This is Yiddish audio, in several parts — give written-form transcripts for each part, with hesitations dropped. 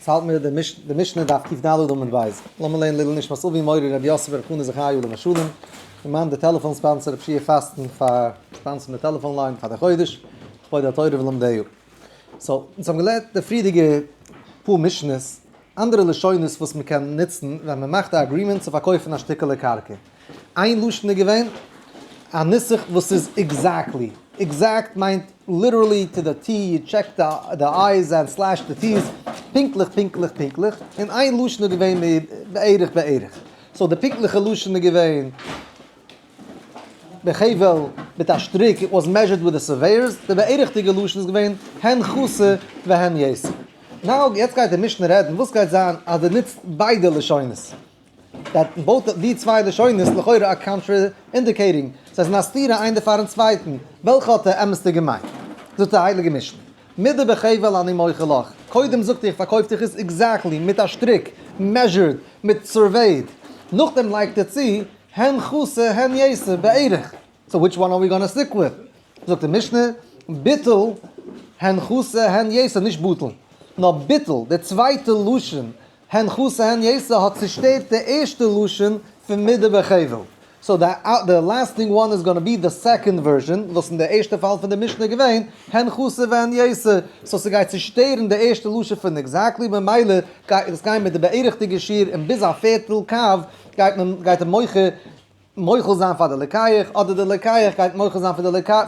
יעצט האלטן מיר די משנה דף קד עמוד ב'. לאמיר לערנען לעילוי נשמת אבי מורי רבי יוסף ברב חנא זכאי עליו השלום, און מאן די טעלעפאן sponsor רב שיע פאסטן פאר sponsor ן די טעלעפאן line פאר די חודש, לכבוד התורה ולומדיה. So, אונז האבן געלערנט די פריערדיגע פאר משנה'ס, אנדערע לשונות וואס מען קען נוצן ווען מען מאכט א agreement צו פארקויפן א שטיקעלע קרקע. איין לשון איז געווען א נוסח וואס איז exactly, exact מיינט literally to the T, you check the I's and slash the T's, פונקטליך פונקטליך פונקטליך, און איין לשון איז געווען בערך בערך, so די פונקטליכע לשון איז געווען בחבל מיט א שטריק, it was measured with the surveyors, די בערך'דיגע לשון איז געווען הן חסר והן יתר. Now יעצט גייט די משנה רעדן וואס גייט זיין אז דו נוצט ביידע לשונות. That both די צוויי לשונות לכאורה א contraindicating, זיי זענען א סתירה איינער פארן צווייטן, וועלכע האט דער אמת'דיג געמיינט? זאגט די הייליגע משנה, מידה בחבל אני מוכר לך, קודם זאגט איך פארקויף דיך עס exactly מיט א שטריק, measured, מיט surveyed, נאכדעם לייגט ער צו, הן חסר הן יתר, בערך, so which one are we gonna stick with? זאגט די משנה, ביטול הן חסר הן יתר, נישט בטל, נאר ביטול, די צווייטע לשון הן חסר הן יתר האט צושטערט די ערשטע לשון פון מידה בחבל. So the lasting one is gonna be the second version, וואס אין די ערשטע פאל פון די משנה איז געווען הן חסר והן יתר, so ס'גייט צושטערן די ערשטע לשון פון exactly, ממילא גייט עס גיין מיט די בערך'דיגע שיעור און ביז א פערטל קב גייט מען גייט די מוכר מוחל זיין פאר די לוקח אדער די לוקח גייט מוחל זיין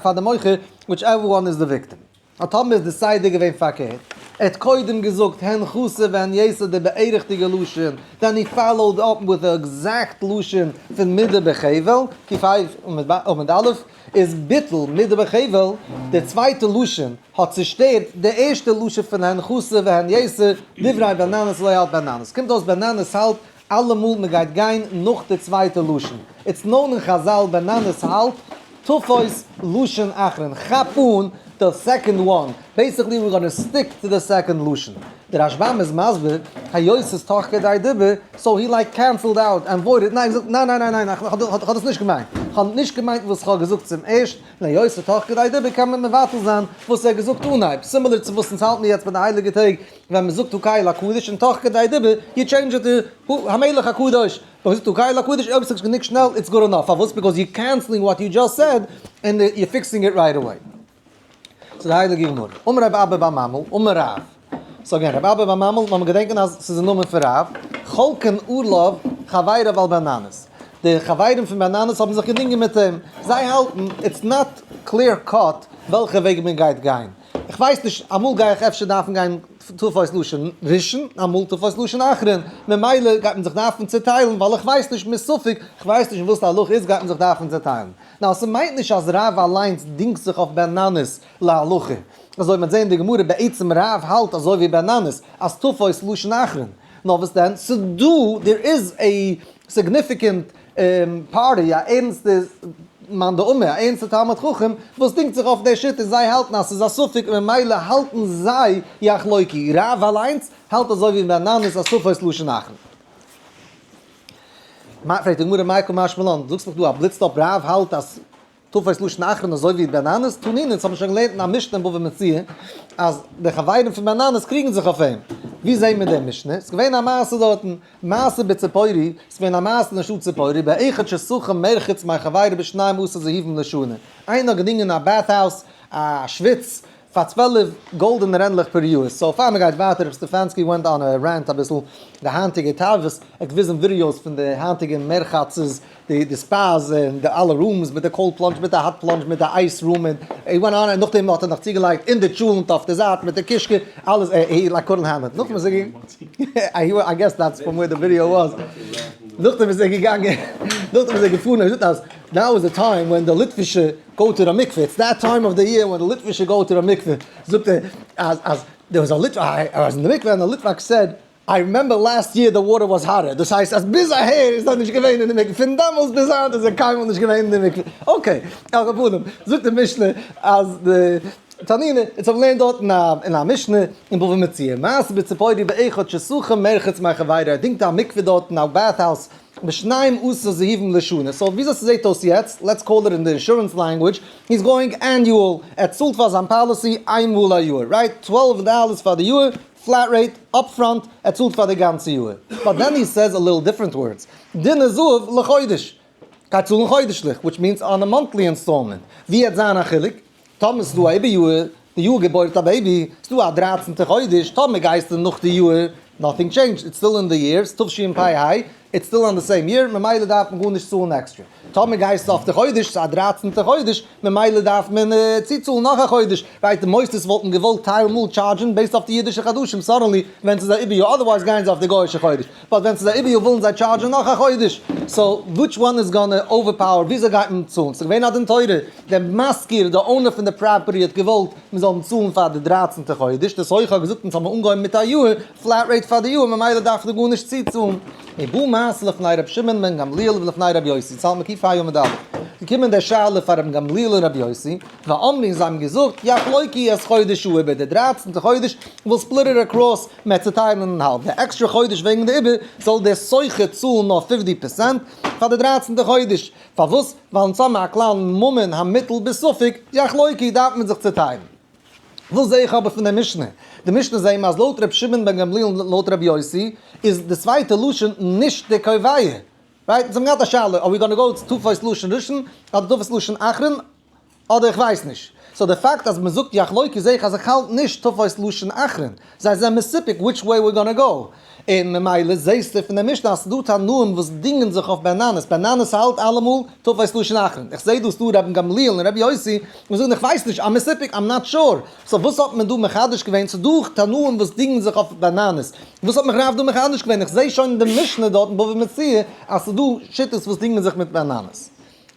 פאר די מוכר, whichever one is the victim. האט טאמער איז די סדר געווען פארקערט, ער האט קודם געזאגט הן חסר והן יתר די בערך'דיגע לשון, then he followed up with the exact לשון פון מידה בחבל, קה עמוד א', איז ביטול מידה בחבל, די צווייטע לשון האט צושטערט די ערשטע לשון פון הן חסר והן יתר, דברי בן ננס לא האלט בן ננס, קומט אויס בן ננס האלט אלעמאל מען גייט גיין נאך די צווייטע לשון, it's known אין חזל בן ננס האלט תפוס לשון אחרון, כאפ אן די second one, basically we're gonna stick to the second לשון. די רשבם איז מסביר, היות ס'איז תוך כדי דיבור, so he like cancelled out and voided, ניין, זאגט ניין ניין ניין ניין, איך האב דאס נישט געמיינט, איך האב נישט געמיינט וואס איך האב געזאגט צום ערשט, און היות ס'איז תוך כדי דיבור קען מען מבטל זיין וואס ער האט געזאגט אנהייב, similar צו וואס אונז האלטן יעצט ביי די הייליגע טעג ווען מ'זאגט הקל הקדוש און תוך כדי דיבור, you change it to המלך הקדוש. וואס איז הקל הקדוש? אויב ס'איז גענוג שנעל it's good enough. פארוואס? Because you canceling what you just said and you fixing it right away. ס'איז די הייליגע גמרא. אמר רב אבא בר ממל, אמר רב. So again, רב אבא בר ממל, לאמיר געדענקען אז ס'איז די נאמען פון רב. חולקין עליו חבריו על בן ננס. די חברים פון בן ננס האבן זיך געדינגען מיט אים. זיי האלטן it's not clear cut וועלכע וועג מען גייט גיין. איך ווייס נישט, אמאל גיי איך אפשר דארפן גיין תפוס לשון ראשון, אמאל תפוס לשון אחרון, ממילא גייט מען זיך דארפן צוטיילן, ווייל איך ווייס נישט מספק, איך ווייס נישט וואס די הלכה איז גייט מען זיך דארפן צוטיילן. Now ס'מיינט נישט אז רב אליינס דינגט זיך אויף בן ננס להלכה, אזוי מ'וועט זעהן אין די גמרא בעצם רב האלט אזוי ווי בן ננס אז תפוס לשון אחרון, נאר וואס דען, ס'דא, there is a significant party, א ערנסטע מאן דאמר, א ערנסטע תלמיד חכם, וואס דינגט זיך אויף די שיטה, זיי האלטן אז ס'איז א ספק און ממילא האלטן זיי יחלוקו, רב אליינס האלט אזוי ווי בן ננס אז תפוס לשון אחרון. פרעגט די גמרא מאי קא משמע לן, זאגסט מיך דא א בליצט אפ רב האלט אז תפוס לשון אחרון אזוי ווי בן ננס, תנינא, אונז האבן שוין געלערנט אין א משנה אין בבא מציעא אז די חברים פון בן ננס קריגן זיך אויף אים. ווי זעהן מיר די משנה? ס'איז געווען א מעשה דארטן, מעשה בציפורי, ס'איז געווען א מעשה אין די שטאט ציפורי, באחד ששכר מרחץ מחבירו בשנים עשר זהובים לשנה, איינער האט געדינגען א bath house, א שוויץ, פאר 12 גאלדענע רענדלעך פער יאר. So פאר מ'גייט ווייטער, רב סטעפאנסקי went on a rant אביסל די היינטיגע תאוות, ער האט געוויזן ווידיאוס פון די היינטיגע מרחצות, די די spas און די אלע rooms מיט די cold plunge מיט די hot plunge מיט די ice room און he went on און נאכדעם האט ער נאך צוגעלייגט אין די טשולענט אויף די זייט מיט די קישקע אלעס he like couldn't handle it נאכדעם איז ער געגאנגען I guess that's from where the video was נאכדעם איז ער געגאנגען נאכדעם איז ער געפארן ער זאגט אז now is the time when די ליטווישע go to the מקווה it's that time of the year when די ליטווישע go to the מקווה זאגט ער אז אז there was a ליטוואק I was in the מקווה and a ליטוואק said I remember last year the water was hotter, דאס הייסט אז ביז אהער איז ער נישט געווען אין די מקווה, פון דעמאלס ביז היינט איז ער קיינמאל נישט געווען אין די מקווה, okay, על כל פנים, זאגט די משנה אז די. תנינא, אונז האבן געלערנט דארט אין א משנה אין בבא מציעא, מעשה בציפורי באחד ששכר מרחץ מחבירו, ער דינגט א מקווה דארט אין א bath house בשנים עשר זהובים לשנה, so וויאזוי ס'זעט אויס יעצט, let's call it אין די insurance language, he's going annual, ער צאלט פאר זיין policy איין מאל א יאר, right? 12 dollars פאר די יאר, flat rate, upfront, ער צאלט פאר די גאנצע יאר. But then he says a little different words, דינר זהב לחודש, גייט צאלן חודש'ליך, which means on a monthly installment. ווי העט זיין א חילוק? טאמער ס'איז דא א איבער יאר, די יאר געבוירט א baby, ס'איז דא א דרייצענטע חודש, טאמער גייסטו נאך די יאר, nothing changed, it's still in the year, ס'איז תשפ"ה, it's still on the same year, ממילא דארף מען גארנישט צאלן עקסטרע. טאמער גייסטו אויף די חודש, ס'איז א דרייצענטע חודש, ממילא דארף מען צוצאלן נאך א חודש, right די מוסדות וואלטן געוואלט טייל מאל charge ן based אויף די אידישע חדשים, suddenly ווען ס'איז א איבער יאר, otherwise גייען זיי אויף די גוי'אישע חודש, but ווען ס'איז א איבער יאר ווילן זיי charge ן נאך א חודש, so which one is gonna overpower, וויאזוי גייט מען צאלן? ס'איז געווען א דין תורה, דער משכיר, דער owner פון די property האט געוואלט מען זאל אים צאלן פאר די דרייצענטע חודש, דער שוכר האט געזאגט אונז האבן אנגעהויבן מיט א יאר, flat rate פאר די יאר, ממילא דארף ער גארנישט צוצאלן. ובא מעשה לפני רבי שמעון בן גמליאל ולפני רבי יוסי, צאלט מען קוף ה' עמוד א', געקומען דער שאלה פאר רבי גמליאל און רבי יוסי, ואמרו זיי האבן געזאגט, יחלוקו את חודש העיבור, דער דרייצענטע חודש we'll split it across, מען צוטיילן אין האלב, די עקסטרע חודש וועגן די עיבור, זאל דער שוכר צאלן נאר 50% פאר די דרייצענטע חודש, פארוואס? ווייל אונז האבן א כלל ממון המוטל בספק, יחלוקו דארף מען זיך צוטיילן. וואס זעה איך אבער פון דער משנה? די משנה זעהן מיר אז לויט ר' שמעון בן גמליאל און לויט ר' יוסי איז די צווייטע לשון נישט די קובע. Right? אונז האבן געהאט א שאלה, are we gonna go תופס לשון ראשון אדער תופס לשון אחרון, אדער איך ווייס נישט. So די פאקט אז מען זאגט יחלוקו זעה איך אז איך האלט נישט תופס לשון אחרון. זיי זענען מסופק which way we're gonna go. און ממילא זעהסטו פון די משנה אז ס'דא תנאים וואס דינגען זיך אויף בננס, בננס האלט אלעמאל תופס לשון אחרון. איך זעה דא ס'דא רבן גמליאל און רבי יוסי וואס זאגן איך ווייס נישט, I'm מסופק, I'm not sure. So וואס האט מען דא מחדש געווען? ס'דא תנאים וואס דינגען זיך אויף בננס. וואס האט מיך רב דא מחדש געווען? איך זעה שוין אין די משנה דארט אין בבא מציעא אז ס'דא שיטות וואס דינגען זיך מיט בננס.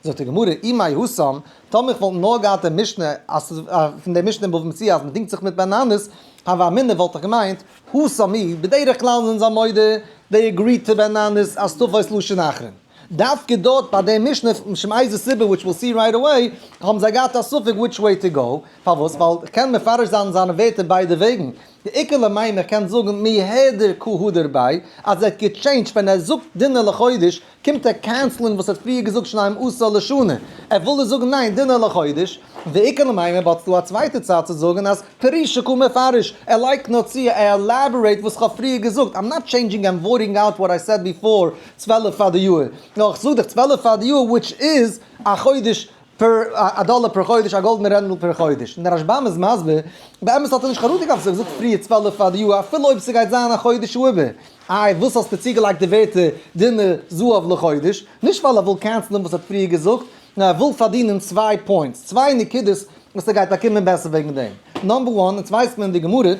זאגט די גמרא, אי מהתם, טאמער איך וואלט נאר געהאט די משנה, אז פון די משנה אין בבא מציעא אז מ'דינגט זיך מיט בננס, הוה אמינא וואלט איך געמיינט, התם הוא, בדרך כלל זענען זיי מודה, they agree to בננס אז תופס לשון אחרון. דווקא דארט ביי די משנה, משום איזה סיבה which we'll see right away, האבן זיי געהאט א ספק which way to go, פארוואס? ווייל איך קען מפרש זיין זיינע ווערטער ביידע וועגן. די עיקר למימר איך קען זאגן מהדר קא הדר ביה, אז ער האט גע change ט ווען ער זאגט דינר לחודש, קומט ער cancel ען וואס ער האט פריער געזאגט שנים עשר לשנה, ער וויל דאס זאגן ניין דינר לחודש, ואיכא למימר but ס'דא א צווייטע צד צו זאגן אז פרושי קא מפרש, ער לייגט נאר צו ער elaborate וואס כ'האב פריער געזאגט, I'm not changing and voiding out what I said before 12 פאר די יאר, נאר איך זאג דיך 12 פאר די יאר which is א חודש פער א דאלער פער חודש, א גאלדענע רענדל פער חודש. און דער רשב"ם איז מסביר, באמת האט ער נישט חרטה געהאט וואס ער האט געזאגט פריער 12 פאר די יאר, אפילו אויב ס'גייט זיין א חודש איבער. איי, וואס האסטו צוגעלייגט די ווערטער דינר זהב לחודש? נישט ווייל ער וויל cancel ען וואס ער האט פריער געזאגט, נאר ער וויל פארדינען צוויי points, צוויי נקודות וואס ער גייט באקומען בעסער וועגן דעם. Number one, אונז ווייסט מען אין די גמרא,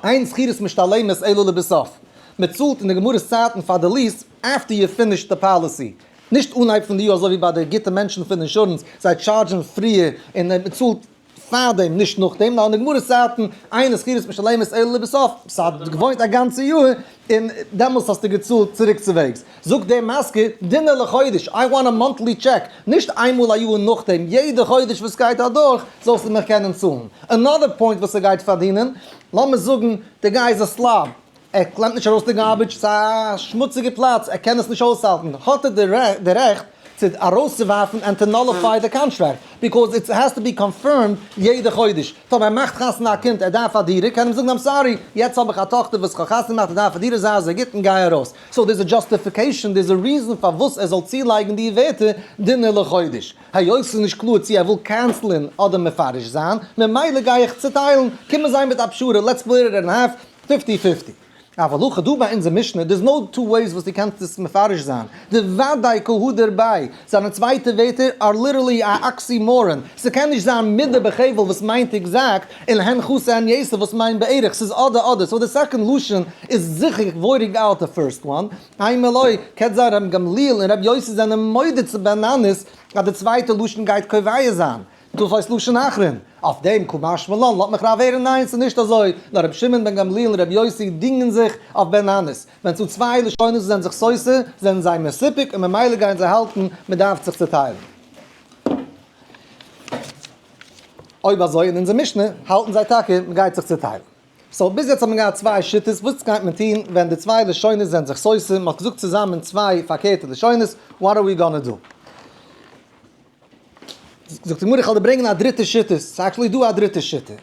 אין שכירות משתלמת אלא לבסוף. מען צאלט אין די גמרא'ס צייטן פאר די lease after you finish the policy. נישט אנהייב פון די יאר אזוי ווי ביי די גוטע מענטשן פון אינשורענס, זיי charge ן פריער און מען צאלט פארדעם נישט נאכדעם, נאר אין די גמרא'ס צייטן, אין שכירות משתלמת אלא לבסוף, ס'האט געוואוינט א גאנצע יאר און דעמאלס האסטו געצאלט צוריק צו וועגס. זאגט דער משכיר, דינר לחודש, I want a monthly check, נישט איינמאל א יאר נאכדעם, יעדע חודש וואס גייט אדורך זאלסטו מיך קענען צאלן. Another point וואס ער גייט פארדינען, לאמיר זאגן די guy איז א slob, ער קלעמט נישט ארויס די garbage, ס'איז א שמוציגע פלאץ, ער קען עס נישט אויסהאלטן, האט ער די רעכט צו ארויסצואווארפן and to nullify the contract, because it has to be confirmed יעדע חודש. טאמער ער מאכט חתונה א קינד, ער דארף א דירה, קען אים זאגן I'm sorry, יעצט האב איך א טאכטער וואס כ'האב חתונה געמאכט, ער דארף א דירה, זיי אזוי גוט און גיי ארויס. So there's a justification, there's a reason פארוואס ער זאל צולייגן די ווערטער דינר לחודש. היות ס'איז נישט קלאר צו ער וויל cancel ען אדער מפרש זיין, ממילא גיי איך צוטיילן, קומען זיי מיט א פשרה, let's split it in half, fifty fifty. אבל הכא דא ביי אונזער משנה, there's no two ways וואס דו קענסט עס מפרש זיין. דודאי קא הדר ביה, זיינע צווייטע ווערטער are literally א oxymoron. ס'קען נישט זיין מידה בחבל וואס מיינט exact, און הן חסר הן יתר וואס מיינט בערך, ס'איז אדער אדער, so די second לשון איז זיכער voiding out די first one. אימא לא, קען זיין רבן גמליאל און רבי יוסי זענען מודה צו בננס אז די צווייטע לשון גייט קובע זיין. תופס לשון אחרון. אויף דעם קא משמע לן, לאזט מיך רב הערן ניין ס'איז נישט אזוי, נאר רבי שמעון בן גמליאל און רבי יוסי דינגען זיך אויף בננס. ווען צו צוויי לשונות זענען זיך סותר, זענען זיי מסופק און ממילא גייען זיי האלטן מ'דארף זיך צוטיילן. אויב אזוי אין אונזער משנה האלטן זיי טאקע מ'גייט זיך צוטיילן. so ביז יעצט האט מען געהאט צוויי שיטות, וואס גייט מען טון ווען די צוויי לשונות זענען זיך סותר, מ'האט געזאגט צוזאמען צוויי פארקערטע לשונות, what are we gonna do? זאגט די גמרא איך וועל דיר ברענגען א דריטע שיטה, ס'איז actually דא א דריטע שיטה.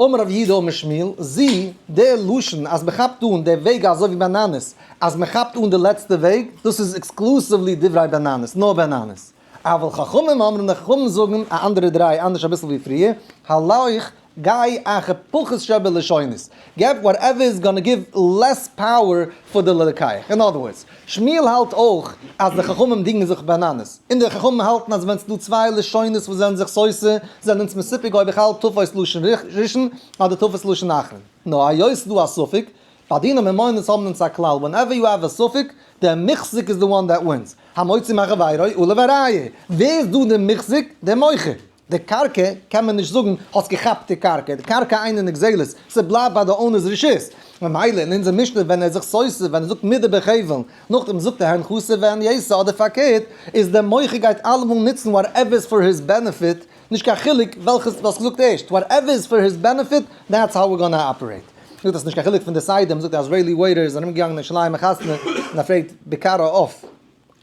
אמר רב יהודה אמר שמואל, זו, די לשון אז מ'כאפט אן די וועג אזוי ווי בן ננס, אז מ'כאפט אן די לעצטע וועג, דאס איז exclusively דברי בן ננס, נאר בן ננס. אבל חכמים אומרים די חכמים זאגן א אנדערע דריי אנדערש אביסל ווי פריער, הלוך גיי אחר פחות שבלשונות, געב whatever is gonna give less power פאר די לוקח, אין other words, שמואל האלט אויך אז די חכמים דינגען זיך בן ננס, און די חכמים האלטן אז ווען ס'דא צוויי לשונות וואס זענען זיך סותר, זענען אונז מסופק אויב איך האלט תופס לשון ראשון אדער תופס לשון אחרון. נאר היות ס'דא א ספק, ביי דיני ממונות האבן אונז א כלל, whenever you have a ספק, דער מוחזק איז the one that wins, המוציא מחבירו עליו הראיה, ווער איז דא דער מוחזק? דער מוכר. די קרקע קען מען נישט זאגן האסט געכאפט די קרקע, די קרקע אינה נגזלת, ס'בלייבט ביי די owner's רשות. ממילא אין אונזער משנה ווען ער איז זיך סותר, ווען ער זאגט מידה בחבל, נאכדעם זאגט ער הן חסר והן יתר אדער פארקערט, איז דער מוכר גייט אלעמאל נוצן whatever איז for his benefit, נישט קיין חילוק וועלכעס דו האסט געזאגט ערשט, whatever איז for his benefit, that's how we're gonna operate. זאגט אז ס'נישט קיין חילוק פון די סדר, מ'זאגט אז Israeli waiter איז ארומגעגאנגען אין ירושלים א חתונה און ער פרעגט בקרה אויף.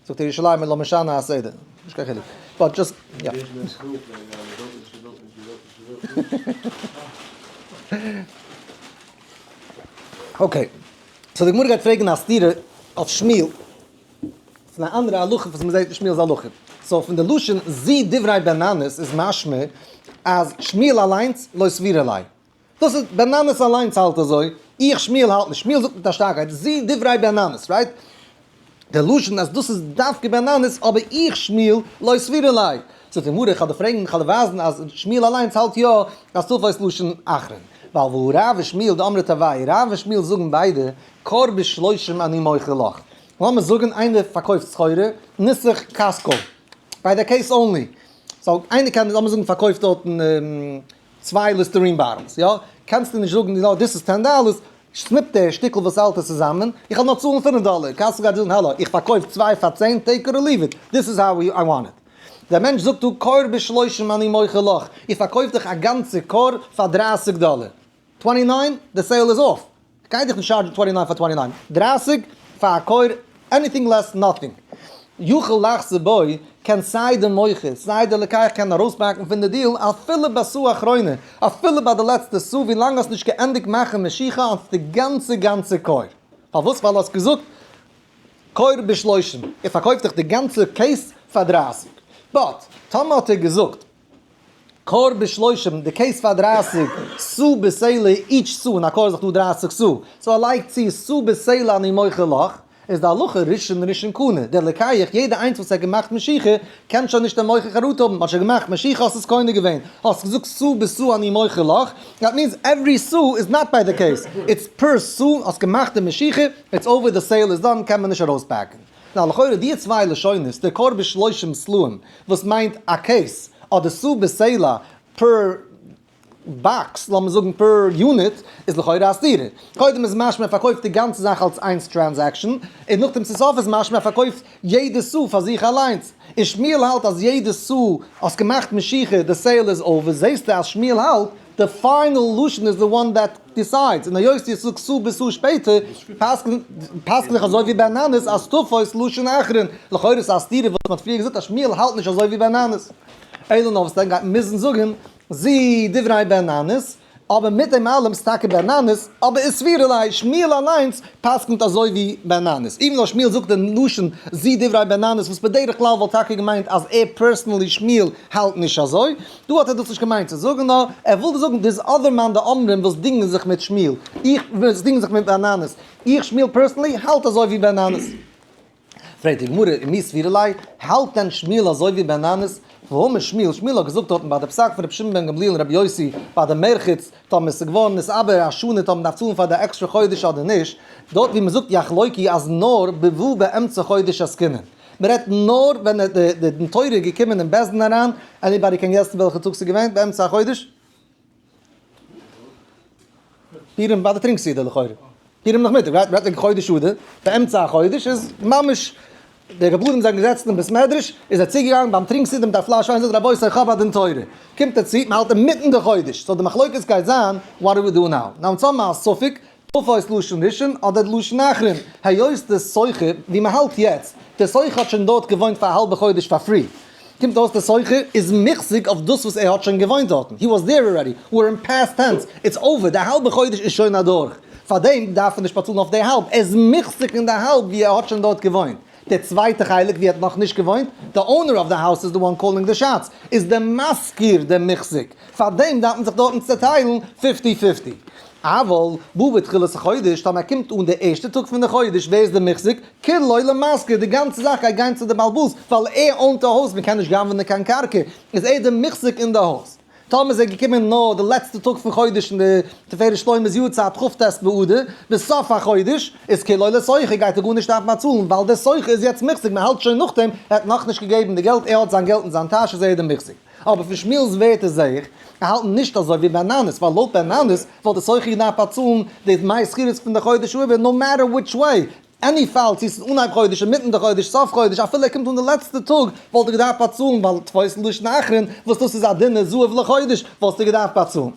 זאגט ער ירושלים לא משנה הסדר, נישט קיין חילוק, but just יא. okay, so די גמרא גייט פרעגן א סתירה אויף שמואל, פון א אנדערע הלכה וואס מ'זעט אין שמואל'ס הלכה. so פון די לשון זו דברי בן ננס איז משמע אז שמואל אליינס לא סבירא ליה. דאס איז בן ננס אליינס האלט אזוי, איך שמואל האלט נישט, שמואל זאגט מיט א שטארקייט זו דברי בן ננס, right? די לשון אז דאס איז דווקא בן ננס, אבער איך שמואל לא סבירא ליה. זאגט די גמרא, איך וועל דיר פרעגן, איך וועל דיר ווייזן אז שמואל אליינס האלט יא אז תופס לשון אחרון. ווייל והא רב ושמואל דאמרי תרוייהו, רב און שמואל זאגן ביידע, כור בשלושים אני מוכר לך. לאמיר זאגן איינער פארקויפט סחורה, נוסח Costco, by the case only. so איינער קען, לאמיר זאגן פארקויפט דארטן צוויי Listerine bottles, יא? קענסטו נישט זאגן יא דאס איז 10 דאלערס, snip די שטיקל וואס האלט עס צוזאמען, איך וועל נאר צאלן 5 דאלער, Costco גייט זאגן האלא, איך פארקויף צוויי פאר 10, take it or leave it, this is how I want it. דער מענטש זאגט דא כור בשלושים אני מוכר לך, איך פארקויף דיך א גאנצע כור פאר 30 דאלער. 29, די sale איז off. כ'גיי דיך נישט טשארדזשן 29 פאר 29. 30 פאר א כור, anything less nothing. יכול לחזור בו, קען סיי די מוכר סיי די לוקח קענען ארויסבאקן פון די דיעל אפילו בסאה אחרונה, אפילו ביי די לעצטע סאה ווילאנג האסט נישט געענדיגט מאכן משיכה אויף די גאנצע גאנצע כור. פארוואס? ווייל האסט געזאגט כור בשלושים, איך פארקויף דיך די גאנצע case פאר 30. but טאמער האט ער געזאגט כור בשלושים, די case פאר 30, סאה בסלע, each סאה, אין א כור איז דאך דא 30 סאה, so ער לייגט צו סאה בסלע אני מוכר לך, איז די הלכה ראשון ראשון קנה, דער לוקח, יעדע איינס וואס ער האט געמאכט משיכה, קען שוין נישט דער מוכר חרטה האבן, האט שוין געמאכט משיכה האסט עס קונה געווען, האסט געזאגט סאה בסאה אני מוכר לך, that means every סאה is not by the case, it's per סאה, האסט געמאכט די משיכה, it's over די sale איז done, קען מען נישט ארויסבעקן. נאר לכאורה די צוויי לשונות, די כור בשלושים סלעים, וואס מיינט א case, אדער סאה בסלע per box, לאמיר זאגן per unit, איז לכאורה א סתירה. קודם איז משמע ער פארקויפט די גאנצע זאך אלס איינס transaction, און נאכדעם צו סוף איז משמע ער פארקויפט יעדע סאה פאר זיך אליינס. און שמואל האלט אז יעדע סאה האסט געמאכט משיכה, די sale איז over, זעסטו אז שמואל האלט די final לשון איז the one that decides, און היות דו זאגסט סאה בסאה שפעטער, פסק'ן איך אזוי ווי בן ננס אז תופס לשון אחרון, לכאורה איז א סתירה וואס מ'האט פריער געזאגט אז שמואל האלט נישט אזוי ווי בן ננס. אלא נאר וואס דען גייט מען מוזן זאגן זו דברי בן ננס, אבער מיט דעם אלעם איז טאקע בן ננס, אבער איז סבירא ליה, שמואל אליינס פסק'נט אזוי ווי בן ננס, even though שמואל זאגט די לשון זו דברי בן ננס וואס בדרך כלל וואלט טאקע געמיינט אז ער personally שמואל האלט נישט אזוי, דא האט ער דאס נישט געמיינט צו זאגן נאר ער וויל זאגן there's other מאן דאמרים וואס דינגען זיך מיט שמואל, איך וואס דינגען זיך מיט בן ננס, איך שמואל personally האלט אזוי ווי בן ננס. פרעגט די גמרא, ומי סבירא ליה, האלט דען שמואל אזוי ווי בן ננס? והאמר שמואל, שמואל האט געזאגט דארטן ביי די פסק פון רבי שמעון בן גמליאל און רבי יוסי ביי די מרחץ, טאמער עס איז געווארן נתעבר א שנה טאמער מען דארף צאלן פאר די עקסטרע חודש אדער נישט, דארט ווי מען זאגט יחלוקו אז נאר בבא באמצע חודש עסקינן. מען רעדט נאר ווען די דין תורה איז געקומען אין בית דין אריין, anybody קען guess ן וועלכע טאג ס'איז געווען באמצע החודש? פורים ביי די טרינק סעודה לכאורה. פורים נאכמיטאג, right? רעדט וועגן חודש אדר, באמצע החודש איז ממש. די גבאים זענען געזעצן אין בית מדרש, איז ער צוגעגאנגען ביים טרינק סעודה מיט א פלאש וויין, זאגט רבותי איך האב א דין תורה, קומט ער צו, מען האלט אינמיטן די חודש, so די מחלוקת גייט זיין, what do we do now? Now אונז האבן א ספק, תפוס לשון ראשון אדער לשון אחרון, היות די שוכר, ווי מען האלט יעצט, די שוכר האט שוין דארט געוואוינט פאר א האלבע חודש פאר free, קומט אויס די שוכר איז מוחזק אויף דאס וואס ער האט שוין געוואוינט דארטן, he was there already, we're in past tense, it's over, די האלבע חודש איז שוין אדורך, פארדעם דארף ער נישט באצאלן אויף די האלב, ער איז מוחזק אין די האלב ווי ער האט שוין דארט געוואוינט, די צווייטע חלק ווי ער האט נאכנישט געוואוינט, די owner of the house איז the one calling the shots, איז די משכיר די מוחזק, פארדעם דארף מען זיך דארטן צעטיילן fifty fifty. אבל בא בתחילת החודש, טאמער ער קומט אן די ערשטע טאג פון די חודש, ווער איז די מוחזק? כולו למשכיר, די גאנצע זאך גייט גיין צו די בעל הבית, ווייל ער own ט די הויז, מען קען נישט גנב'נען קיין קרקע, איז ער די מוחזק אין די הויז. טאמער איז ער געקומען נאר די לעצטע טאג פון חודש אין די תפארת שלמה'ס יארצייט כ"ט באדר, ביז סוף החודש, איז כולו לשוכר, גייט ער גארנישט דארפן באצאלן, ווייל דער שוכר איז יעצט מוחזק, מען האלט שוין נאכדעם, ער האט נאכנישט געגעבן די געלט, ער האט זיין געלט אין זיין טאש איז ער די מוחזק. אבער פון שמואל'ס ווערטער זעה איך, ער האלט נישט אזוי ווי בן ננס, ווייל לויט בן ננס וואלט די שוכר געדארפט באצאלן די דמי שכירות פון די חודש איבער no matter which way, any פאל, צו ס'איז אנהייב חודש, אינמיטן די חודש, סוף חודש, אפילו ער קומט אן די לעצטע טאג, וואלט ער געדארפט באצאלן, ווייל תפוס לשון אחרון, וואס דאס איז א דין זהב לחודש, וואלסטו געדארפט באצאלן.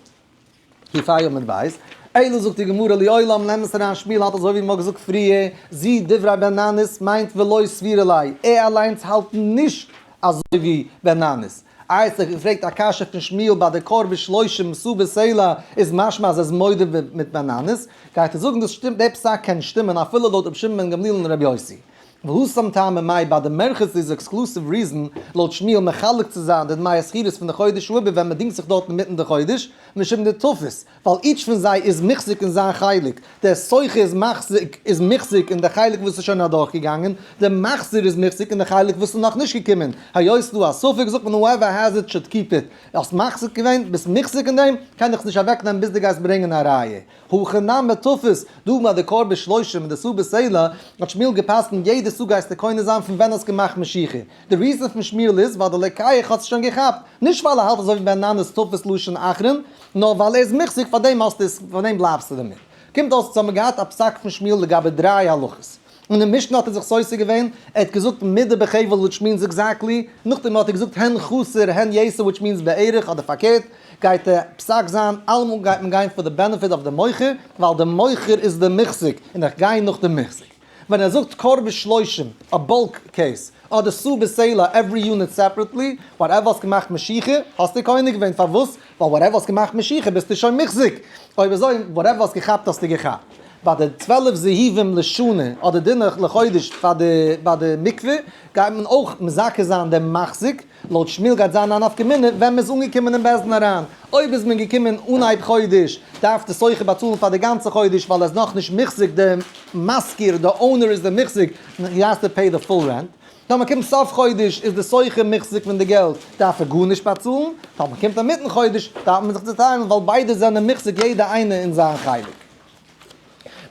ק"ה עמוד בית. אלא זאגט די גמרא לעולם נעם עס אריין שמואל האלט אזוי ווי מ'האט געזאגט פריער, זו דברי בן ננס מיינט ולא סבירא ליה, ער אליינס האלט נישט אזוי ווי בן ננס. איי האסט דאך געפרעגט א קשיא פון שמואל ביי די כור בשלושים סאה בסלע איז משמע אז ער איז מודה מיט בן ננס, גייט ער זאגן דאס שטימט די פסק קען שטימען אפילו לויט רבי שמעון בן גמליאל און רבי יוסי. והתם טעמא מאי ביי די מרחץ איז exclusive reason לויט שמואל מחלק צו זיין די דמי השכירות פון די חודש העיבור ווען מען דינגט זיך דארט אינמיטן די חודש משום דתפיס ווייל each פון זיי איז מוחזק אין זיין חלק דער שוכר איז מחזיק איז מוחזק אין די חלק וואס איז שוין אדורך געגאנגען דער מחזיר איז מוחזק אין די חלק וואס איז נאך נישט געקומען היות ס'דא א ספק זאגט מען whoever has it should keep it האסט מחזיק געווען ביסט מוחזק אין דעם קען איך עס נישט אוועק נעמען ביז דו גייסט ברענגען א ראיה. הכא נמי תפס, דא ביי די כור בשלושים און די סאה בסלע, האט שמואל געפסקנט יעדע סאה גייסטו קונה זיין פון ווען האסט געמאכט משיכה. די reason פון שמואל איז ווייל די לוקח האט עס שוין געכאפט, נישט ווייל ער האלט אזוי ווי בן ננס תפס לשון אחרון, נאר ווייל ער איז מוחזק פאר דעם האסטו עס, פאר דעם בלייבסטו דערמיט. קומט אויס אונז האבן געהאט א פסק פון שמואל לגבי דריי הלכות. אין די משנה האט ער זיך סותר געווען, ער האט געזאגט מידה בחבל which means exactly, נאכדעם האט ער געזאגט הן חסר הן יתר which means בערך אדער פארקערט, גייט די פסק זיין אלעמאל גייט מען גיין פאר די benefit of די מוכר, ווייל די מוכר איז די מוחזק, און איך גיי נאך די מוחזק. ווען ער זאגט כור בשלושים, א bulk case, אדער סאה בסלע every unit separately, whatever האסט געמאכט משיכה, האסטו קונה געווען, פארוואס? ווייל whatever האסט געמאכט משיכה ביסטו שוין מוחזק, אויב אזוי whatever האסט געכאפט האסטו געכאפט. ביי די 12 זהובים לשנה אדער דינר לחודש פאר די ביי די מקווה גייט מען אויך מזכה זיין דעם מחזיק, לויט שמואל גייט זיין א נפקא מינה ווען מען איז אנגעקומען אין בית דין אריין, אויב איז מען געקומען אנהייב חודש דארף די שוכר באצאלן פאר די גאנצע חודש ווייל ער איז נאכנישט מוחזק די משכיר די owner איז די מוחזק he has to pay the full rent. טאמער קומט סוף חודש איז די שוכר מוחזק פון די געלט דארף ער גארנישט באצאלן, טאמער קומט אינמיטן חודש דארף מען זיך צוטיילן ווייל ביידע זענען מוחזק יעדע איינע אין זיין חלק.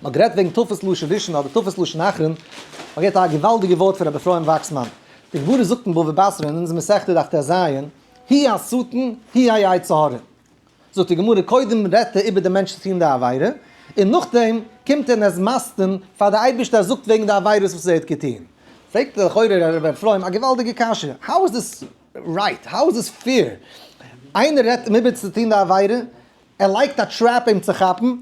מ'האט גערעדט וועגן תפוס לשון ראשון אדער תפוס לשון אחרון, מ'האט געהערט א געוואלדיגע ווארט פון רבי אפרים וואקסמאן, די גמרא זאגט אין בבא בתרא אין אונזער מסכתא דף טז, הוא השטן הוא היצר הרע. זאגט די גמרא קודם רעדט ער איבער די מענטש צו טון די עבירה, און נאכדעם קומט ער און ער איז מסטין פאר די אייבערשטער ער זאגט וועגן די עבירות וואס ער האט געטון. פרעגט לכאורה ר' אפרים א געוואלדיגע קשיא, how is this right? How is this fair? איינער רעדט אים איבער צו טון די עבירה, ער לייגט א trap אים צו כאפן,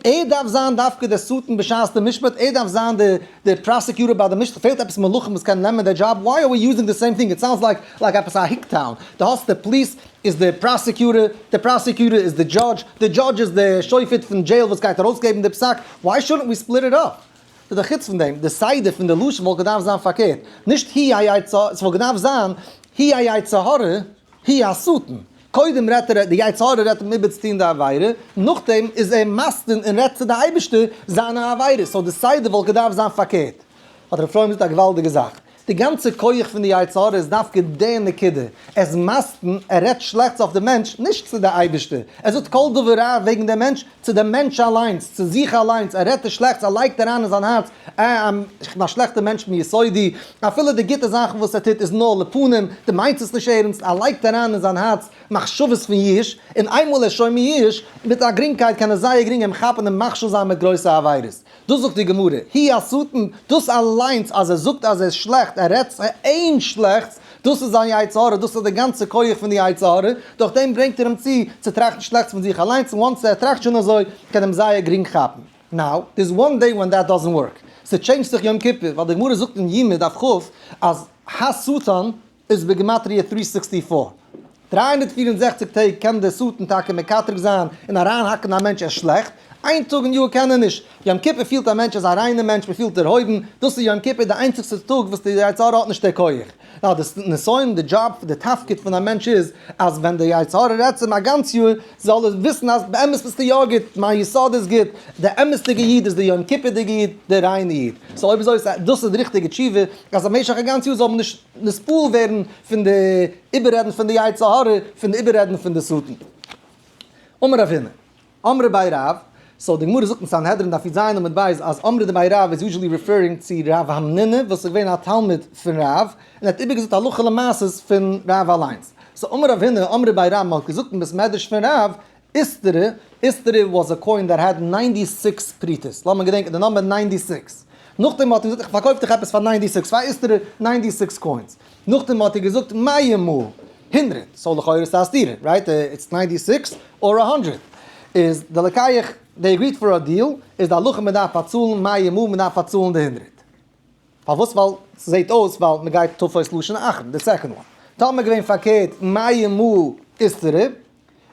ער דארף זיין דווקא דער שטן בשעת די משפט, ער דארף זיין די די prosecutor ביי די משפט, פעלט עפעס מלאכים וואס קענען נעמען די job, why are we using the same thing, it sounds like like עפעס א hick town, די האסט די police איז די prosecutor, די prosecutor איז די judge, די judge איז די שופט פון jail וואס גייט ארויסגעבן די פסק, why shouldn't we split it up? די חוץ פון דעם, די סדר פון די לשון וואלט געדארפט זיין פארקערט, נישט הוא היצר, ס'וואלט געדארפט זיין הוא היצר הרע, הוא השטן. קודם רעדט ער, די יצר הרע רעדט אים איבער צו טון די עבירה, נאכדעם איז ער מסטין און רעדט צו די אייבערשטער זיינע עבירות, so די סדר וואלט געדארפט זיין פארקערט. האט ר' אפרים געזאגט א געוואלדיגע זאך. די גאנצע כח פון די יצר הרע איז דווקא די נקודה, ער איז מסטן, ער רעדט שלעכטס אויף די מענטש, נישט צו די אייבערשטער, ער זאגט כל דבר רע וועגן דעם מענטש, צו דעם מענטש אליינס, צו זיך אליינס, ער רעדט די שלעכטס, ער לייגט אריין אין זיין הארץ, אה, איך בין א שלעכטער מענטש מיסודי, אפילו די גוטע זאכן וואס ער טוט איז נאר לפנים, דו מיינסט עס נישט ערנסט, ער לייגט אריין אין זיין הארץ מחשבות פון ייאוש, און איינמאל ער איז שוין מיואש, מיט א גרינגקייט קען ער זייער גרינג אים כאפן און מכשיל זיין מיט גרויסע עבירות. דאס זאגט די גמרא, הוא השטן, דאס אליינס אז ער זאגט אז ער איז שלעכט, ער רעדט צו אים שלעכטס, דאס איז זיין יצר הרע, דאס איז די גאנצע כח פון די יצר הרע, דורך דעם ברענגט ער אים צו צו טראכטן שלעכטס פון זיך אליינס, און once ער טראכט שוין אזוי, קען אים זייער גרינג כאפן. Now, there's one day when that doesn't work. ס'טשעינדזשט זיך יום כיפור, ווייל די גמרא זאגט אין יומא דף כ' אז השטן איז בגימטריא 364. 364 טעג קען דער שטן טאקע מקטרג זיין און אריינהאקן א מענטש ער איז שלעכט, איין טאג אין יאר קען ער נישט. יום כיפור פילט א מענטש ער איז א ריינער מענטש מען פילט דערהויבן, דאס איז יום כיפור די איינציגסטע טאג וואס די יצר הרע האט נישט די כח. נאר די נסיון די דזשאב די תפקיד פון א מענטש איז אז ווען די יצר הרע רעדט צו אים א גאנץ יאר זאל ער וויסן אז באמת ביסטו יא גוט, מיין יסוד איז גוט, די אמת'דיגע איד איז די יום כיפור'דיגע איד, די ריינע איד. So אויב אזוי איז דאס איז די ריכטיגע תשובה, אז במשך א גאנץ יאר זאל מען נישט נתפעל ווערן פון די איבעררעדן פון די יצר הרע, פון די איבעררעדן פון די שטן. אמר רב הונא, אמרי בי רב, so די גמרא זאגט אין סנהדרין דף י"ז עמוד ב' אז אמרי דבי רב איז usually referring צו רב המנונא וואס איז געווען א תלמיד פון רב, און ער האט איבערגעזאגט הלכה למעשה'ס פון רב אליינס. So אמר רב הונא, אמרי בי רב, מען האט געזאגט אין בית מדרש פון רב, איסתרא, איסתרא was a coin that had 96 פרוטות, לאמיר געדענקען די number 96. נאכדעם האט ער געזאגט איך פארקויף דיך עפעס פאר 96, פאר איסתרא 96 coins. נאכדעם האט ער געזאגט מאה מאה, הונדרעט, so לכאורה איז עס א סתירה, right? It's 96 or 100. איז די לוקח, they agreed for a deal, איז די הלכה מען דארף באצאלן מאה מאה, מען דארף באצאלן די הונדרעט. פארוואס? ווייל ס'זעהט אויס ווייל מ'גייט תופס לשון אחרון, די second one. טאמער געווען פארקערט מאה מאה איסתרא,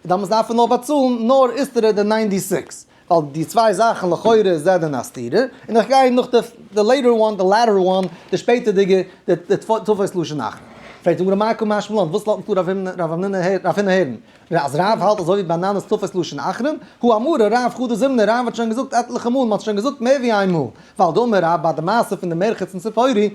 דאמאלס דארף ער נאר באצאלן נאר איסתרא די 96, ווייל די צוויי זאכן לכאורה זענען א סתירה, און איך גיי נאך די later one, די latter one, די שפעטערדיגע, די תופס לשון אחרון. פרעגט די גמרא מאי קא משמע לן, וואס לאזט רב המנונא הערן? אז רב האלט אזוי ווי בר ננא'ס תופס לשון אחרון, הא אמרה רב חדא זימנא, רב האט שוין געזאגט עטליכע מאל, מ'האט שוין געזאגט מער ווי איין מאל, ווייל דאמר רב ביי די מעשה פון די מרחץ אין ציפורי,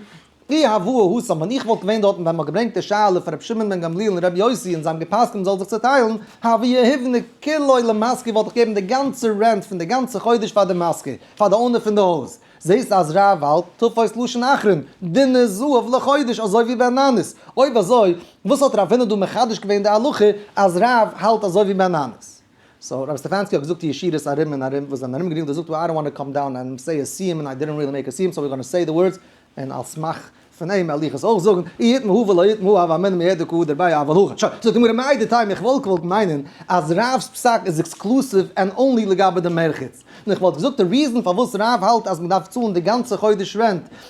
אי הוה התם, ווען איך וואלט געווען דארטן ווען מ'האט געברענגט די שאלה פון רבי שמעון בן גמליאל און רבי יוסי און זיי האבן גע'פסק'נט מ'זאל זיך צעטיילן, הוה יהיבנא כוליה למשכיר וואלט איך געגעבן די גאנצע rent פון די גאנצע חודש פאר די משכיר, פאר די owner פון די הויז. זעסט אז רב האלט תופס לשון אחרון, דינר זהב לחודש אזוי ווי בר ננא'ס. אויב אזוי וואס האט רב הונא דא מחדש געווען די הלכה אז רב האלט אזוי ווי בר ננא'ס? So רב סטעפאנסקי האט געזאגט ישירות ארום און ארום וואס זענען ארום גערינגלט ער זאגט I don't want to come down and say a סיום and I didn't really make a סיום so we're gonna say the words און על סמך פון אים וועל איך עס אויך זאגן, אי יתמ הוא ולא יתמ הוא הוה אמינא מידע קא דערביי אבל הכא. שוין, זאגט די גמרא מהו דתימא איך וואלט געוואלט מיינען אז רב'ס פסק איז exclusive and only לגבי די מרחץ, און איך וואלט געזאגט די reason פארוואס רב האלט אז מ'דארף צאלן די גאנצע חודש rent,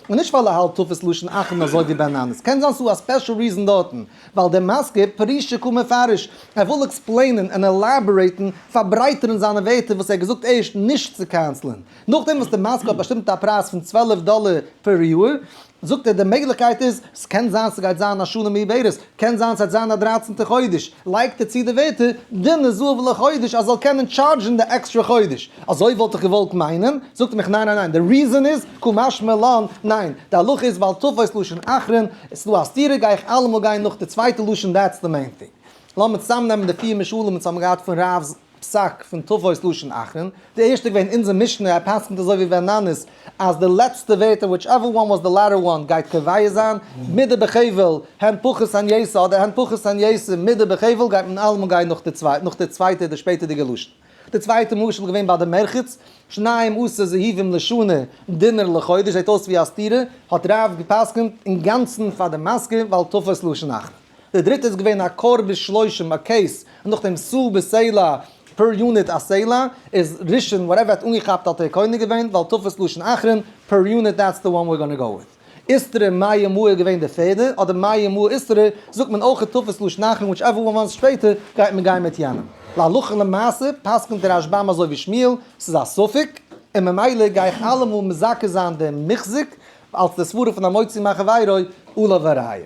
און נישט ווייל ער האלט תופס לשון אחרון אזוי ווי בר ננא'ס, קען זיין ס'דא א special reason דארטן, ווייל דער משכיר פרושי קא מפרש, ער וויל explain ען און elaborate ן, פארברייטערן זיינע ווערטער וואס ער האט געזאגט ערשט נישט צו cancel ען. נאכדעם וואס די משכיר האט באשטימט א פרייז פון 12 דאלער פער יאר, זאגט ער די מעגליכקייט איז, ס'קען זיין ס'גייט זיין א שנה מעוברת, קען זיין ס'וועט זיין א דרייצענטע חודש, לייגט ער צו די ווערטער, דינר זהב לחודש אז זאל קענען טשארדזשן די עקסטרע חודש. אזוי וואלט איך געוואלט מיינען, זאגט ער מיך ניין ניין ניין, די reason איז, קא משמע לן, ניין, די הלכה איז ווייל תופס לשון אחרון, עס איז דא א סתירה גיי איך אלעמאל גיין נאך די צווייטע לשון that's the main thing. לאמיר צוזאמנעמען די פיר משלים וואס האבן געהאט פון רב'ס פסק פון תופס לשון אחרון, די ערשטע געווען אונזער משנה, ער פסק'נט אזוי ווי בר ננא'ס אז די לעצטע ווערטער whichever one was the latter one גייט קובע זיין, מידה בחבל, הן פחות הן יתר אדער הן פחות הן יתר, מידה בחבל גייט מען אלעמאל גיין נאך די צווייטע די שפעטערדיגע לשון. די צווייטע משל איז געווען ביי די מרחץ, שניים עשר זהובים לשנה, דינר לחודש, זעט אויס ווי א סתירה, האט רב געפסקנט אינגאנצן פאר די משכיר ווייל תופס לשון אחרון. די דריטע איז געווען א כור בשלושים א case, און נאכדעם סאה בסלע per unit א סלע, איז ראשון whatever האט אנגעכאפט האט ער קונה געווען, ווייל תופס לשון אחרון, per unit that's the one we're gonna go with. איסתרא מאה מאה איז געווען די פערדע, אדער מאה מאה איסתרא, זאגט מען אויך תופס לשון אחרון whichever one וואס שפעטער, גייט מען גיין מיט יענעם. להלכה למעשה פסק'נט דער רשב"ם אזוי ווי שמואל, ס'איז א ספק, און ממילא גיי איך אלעמאל מזכה זיין דעם מוחזק, אלס די סברה פון המוציא מחבירו עליו הראיה.